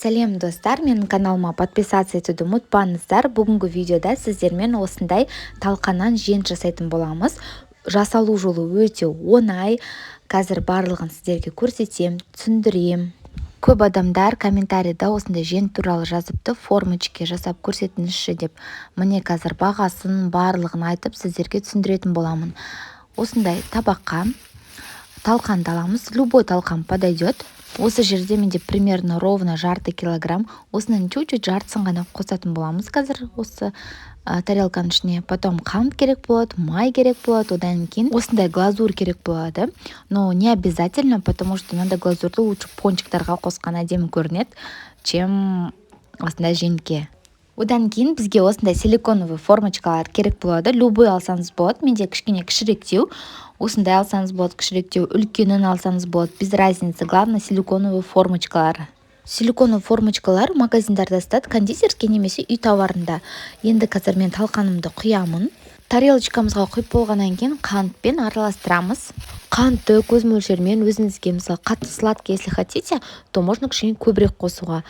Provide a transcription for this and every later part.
Сәлем, достар! Менің каналыма подписаться етуді ұмытпаңыздар. Бүгінгі видеода сіздермен осындай талқаннан жент жасайтын боламыз. Жасалу жолы өте оңай, қазір барлығын сіздерге көрсетем, түсіндірем. Көп адамдар комментарийда осындай жент туралы жазыпты, формочки жасап көрсетіңізші деп. Міне, қазір бағасын, барлығын айтып, сіздерге түсіндіретін боламын. Осындай табаққа талқанды аламыз, любой талқан подойдет. Осы жерде менде примерно ровно жарты килограмм, осының чуть-чуть жартысын ғана қосатын боламыз қазір осы тарелканың ішіне. Потом қант керек болады, май керек болады, одан кейін осындай глазурь керек болады, но не обязательно, потому что мынандай глазурьді лучше пончиктарға қосқан әдемі көрінеді, чем осындай жентке. Одан кейін бізге осындай силиконовый формочкалар керек болады, любой алсаңыз болады. Менде кішкене кішіректеу, осындай алсаңыз болады кішіректеу, үлкенін алсаңыз болады, без разницы, главное, силиконовый формочкалар. Силиконовый формочкалар магазиндарда сатады, кондитерский немесе үй тауарында. Енді қазір мен талқанымды құямын. Тарелочкамызға құйып болғаннан кейін қантпен араластырамыз. Қантты көз мөлшерімен өзіңізге, мысалы, қатты сладкий если хотите, то можно кішкене көбірек қосуға,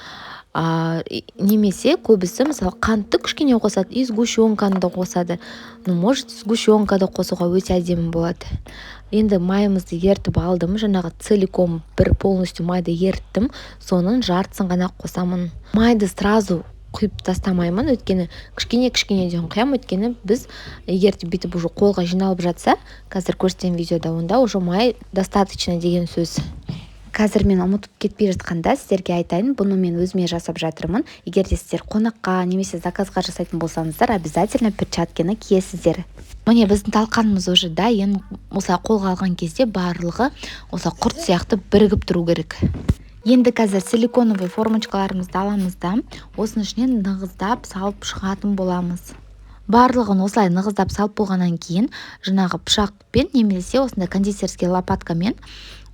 немесе көбісі, мысалы, қантты кішкене қосады и сгущенканы да қосады. Ну, может, сгущенка да қосуға, өте әдемі болады. Енді майымызды ерітіп алдым, жаңағы целиком бір полностью майды еріттім, соның жартысын ғана қосамын. Майды сразу құйып тастамаймын, өйткені кішкене кішкенеден құямын, өйткені біз егер де бүйтіп уже қолға жиналып жатса, қазір көрсетемін видеода, онда уже май достаточно деген сөз. Қазір мен ұмытып кетпей жатқанда сіздерге айтайын: бұны мен өзіме жасап жатырмын. Егер де сіздер қонаққа немесе заказға жасайтын болсаңыздар, обязательно перчатканы киесіздер. Міне, біздің талқанымыз уже дайын. Осылай қолға алған кезде барлығы осылай құрт сияқты бірігіп тұру керек. Енді қазір силиконовый формочкаларымызды аламыз да, осының ішіне нығыздап салып шығатын боламыз. Барлығын осылай нығыздап салып болғаннан кейін жаңағы пышақпен немесе осындай кондитерский лопаткамен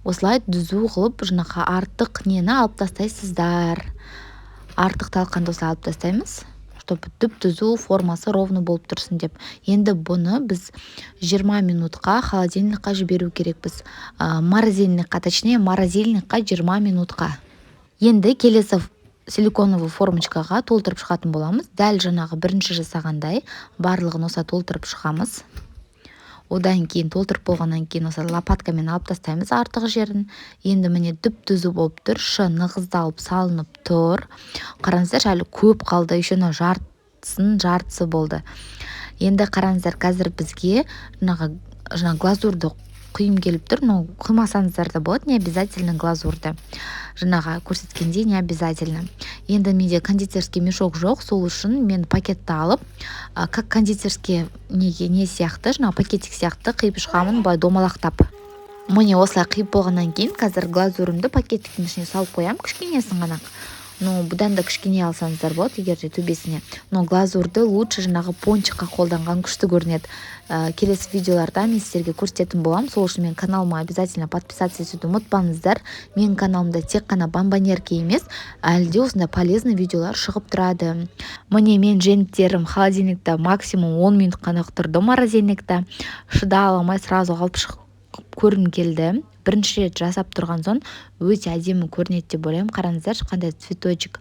осылай түзу қылып, жаңағы артық нені алып тастайсыздар. Артық талқанды осылай алып тастаймыз, чтобы түп түзу, формасы ровно болып тұрсын деп. Енді бұны біз 20 минутқа холодильникқа жіберу керекпіз, морозильникқа, точнее, морозильникқа 20 минутқа. Енді келесі силиконовый формочкаға толтырып шығатын боламыз. Дәл жаңағы бірінші жасағандай, барлығын осылай толтырып шығамыз. Одан кейін, толтырып болғаннан кейін, осылай лопаткамен алып тастаймыз артық жерін. Енді, міне, түп түзу болып тұр, шы нығыздалып салынып тұр. Қараңыздаршы, әлі көп қалды, еще мынау жартысын жартысы болды. Енді қараңыздар, қазір бізге жаңағы глазурьді құйым келіп тұр, но құймасаңыздар да болады, не обязательно глазурьді, жаңағы көрсеткендей, не обязательно. Енді менде кондитерский мешок жоқ, сол үшін мен пакетті алып, как кондитерский неге не сияқты, жаңағы пакетик сияқты қиып шығамын былай домалақтап. Міне, осылай қиып болғаннан кейін қазір глазурімді пакетиктің ішіне салып қоямын, кішкенесін ғана, но бұдан да кішкене алсаңыздар болады егер де төбесіне. Но глазурьді лучше жаңағы пончикқа қолданған күшті көрінеді. Келесі видеоларда мен сіздерге көрсететін боламын, сол үшін менің каналыма обязательно подписаться етуді ұмытпаңыздар. Менің каналымда тек қана бомбонерки емес, әлі де осындай полезный видеолар шығып тұрады. Міне, мен женттерім холодильникта максимум 10 минут қана тұрды морозильникта, шыдай алмай сразу алып шығып көргім келді. Бірінші рет жасап тұрған соң, өте әдемі көрінеді деп ойлаймын. Қараңыздаршы, қандай цветочек!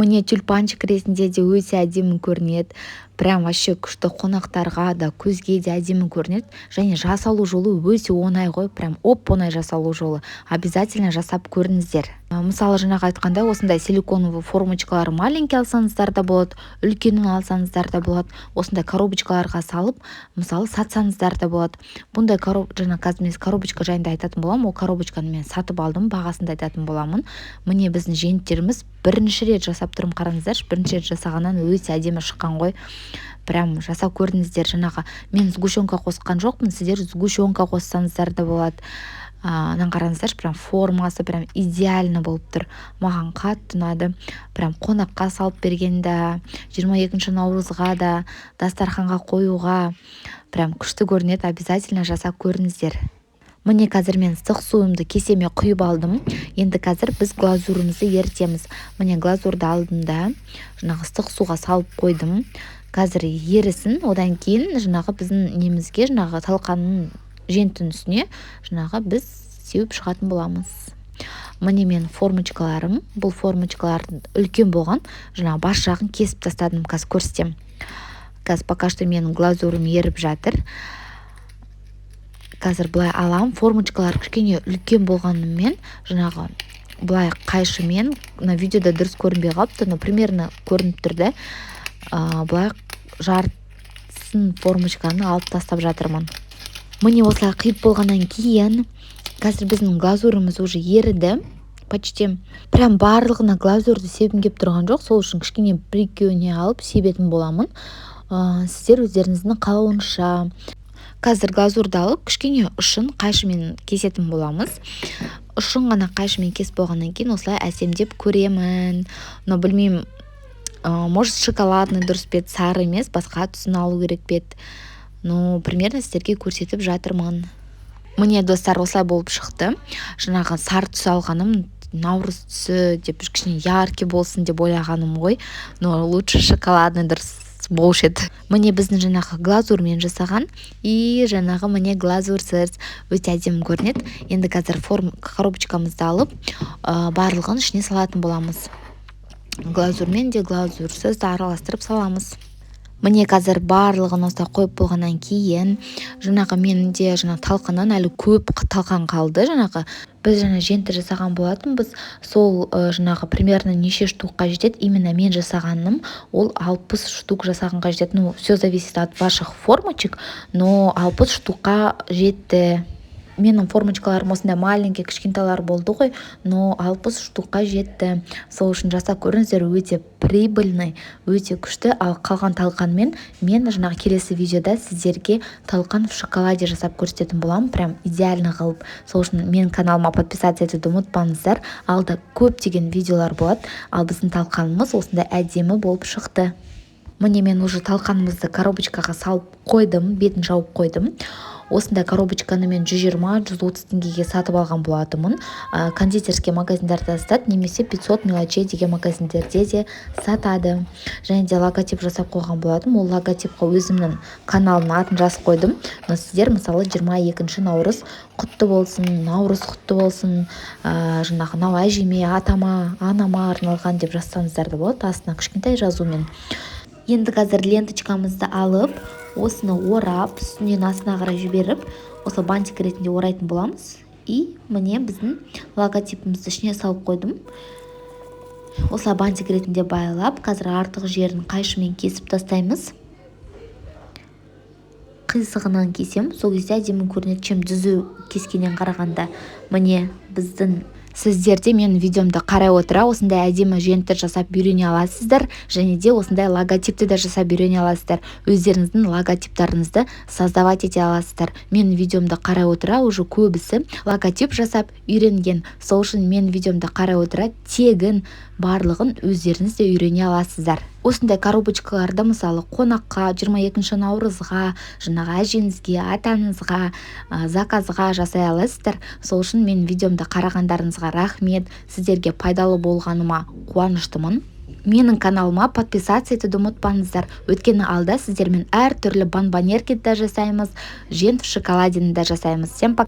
Міне, тюльпанчик ретінде де өте әдемі көрінеді, прям вообще күшті, қонақтарға да, көзге де әдемі көрінеді. Және жасалу жолы өте оңай ғой, прям оп оңай жасалу жолы, обязательно жасап көріңіздер. Мысалы, жаңағы айтқандай, осындай силиконовый формочкалар маленький алсаңыздар да болады, үлкенін алсаңыздар да болады. Осындай коробочкаларға салып, мысалы, сатсаңыздар да болады. Бұндай жаңа қазір мен коробочка жайында айтатын боламын, ол коробочканы мен сатып алдым, бағасын да айтатын боламын. Міне, біздің женттеріміз, бірінші рет жасап тұрмын, қараңыздаршы, бірінші рет жасағаннан өте әдемі шыққан ғой. Прям жасап көрдіңіздер. Жаңағы мен сгущенка қосқан жоқпын, сіздер сгущенка қоссаңыздар да болады. Мынаны қараңыздаршы, прям формасы прям идеально болып тұр, маған қатты ұнады. Прям қонаққа салып берген да, 22 наурызға да дастарханға қоюға прям күшті көрінеді, обязательно жасап көріңіздер. Міне, қазір мен ыстық суымды кесеме құйып алдым. Енді қазір біз глазурімізді ерітеміз. Міне, глазурды алдым да, жаңағы ыстық суға салып қойдым, қазір ерісін. Одан кейін жаңағы біздің немізге, жаңағы талқанның, жентінің үстіне жаңағы біз сеуіп шығатын боламыз. Міне, менің формочкаларым. Бұл формочкалар үлкен болған, жаңағы бас жағын кесіп тастадым, қазір көрсетемін. Қазір пока что менің глазурым еріп жатыр. Қазір былай алам. Формочкалар кішкене үлкен болғанымен, жаңағы былай қайшымен, мына видеода дұрыс көрінбей қалыпты, но примерно көрініп тұр да, былай жартысын формочканы алып тастап жатырмын. Міне, осылай қиып болғаннан кейін, қазір біздің глазурымыз уже еріді почти. Прям барлығына глазурды сепкім келіп тұрған жоқ, сол үшін кішкене бір екеуіне алып себетін боламын. Сіздер өздеріңіздің қалауынша. Қазір глазурды алып, кішкене ұшын қайшымен кесетін боламыз. Ұшын ғана қайшымен кесіп болғаннан кейін, осылай әсемдеп көремін. Но білмеймін, может, шоколадный дұрыс па еді, сары емес, басқа түсін алу керек пе еді, но примерно сіздерге көрсетіп жатырмын. Міне, достар, осылай болып шықты. Жаңағы сары түс алғаным наурыз түсі деп, кішкене яркий болсын деп ойлағаным ғой, но лучше шоколадный дұрыс болушы еді. Міне, біздің жаңағы глазурмен жасаған и жаңағы, міне, глазурсыз өте әдемі көрінеді. Енді қазір коробочкамызды алып, барлығын ішіне салатын боламыз. Глазурмен де, глазурсыз да араластырып саламыз. Міне, қазір барлығын осылай қойып болғаннан кейін, жаңағы менде жаңағы талқаннан әлі көп талқан қалды. Жаңағы біз жаңа жентті жасаған болатынбыз, сол жаңағы примерно неше штукқа жетеді? Именно мен жасағаным ол 60 штук жасағанға жетеді. Ну, все зависит от ваших формочек, но 60 штукқа жетті. Менің формочкаларым осындай маленький, кішкентайлар болды ғой, но 60 штукқа жетті. Сол үшін жасап көріңіздер, өте прибыльный, өте күшті. Ал қалған талқанмен мен жаңағы келесі видеода сіздерге талқан в шоколаде жасап көрсететін боламын, прям идеально қылып. Сол үшін менің каналыма подписаться етуді ұмытпаңыздар, алда көптеген видеолар болады. Ал біздің талқанымыз осындай әдемі болып шықты. Міне, мен уже талқанымызды коробочкаға салып қойдым, бетін жауып қойдым. Осындай коробочканы мен 120-130 теңгеге сатып алған болатынмын. Кондитерский магазиндарда сатады немесе 500 мелочей деген магазиндерде де сатады. Және де логотип жасап қойған болатынмын. Ол логотипқа өзімнің каналымның атын жазып қойдым. Но сіздер, мысалы, 22 наурыз құтты болсын, наурыз құтты болсын, жаңағы мынау әжеме, атама, анама арналған деп жазсаңыздар да болады астына кішкентай жазумен. Енді қазір ленточкамызды алып, осыны орап, үстінен астына қарай жіберіп, осы бантик ретінде орайтын боламыз. И міне, біздің логотипімізді ішіне салып қойдым. Осылай бантик ретінде байлап, қазір артық жерін қайшымен кесіп тастаймыз. Қисығынан кесем, сол кезде әдемі көрінеді, чем түзу кескеннен қарағанда. Міне, біздің, сіздер де менің видеомды қарай отыра осындай әдемі жентті жасап үйрене аласыздар және де осындай логотипті де жасап үйрене аласыздар, өздеріңіздің логотиптарыңызды создавать ете аласыздар. Менің видеомды қарай отыра уже көбісі логотип жасап үйренген. Сол үшін менің видеомды қарай отыра тегін барлығын өздеріңіз де үйрене аласыздар. Осындай коробочкаларды, мысалы, қонаққа, 22 наурызға, жаңағы әжеңізге, атаңызға, заказға жасай аласыздар. Сол үшін менің видеомды қарағандарыңызға рахмет, сіздерге пайдалы болғаныма қуаныштымын. Менің каналыма подписаться етуді ұмытпаңыздар, өйткені алда сіздермен әртүрлі бонбоньерки да жасаймыз, жент в шоколадені да жасаймыз. Всем пока!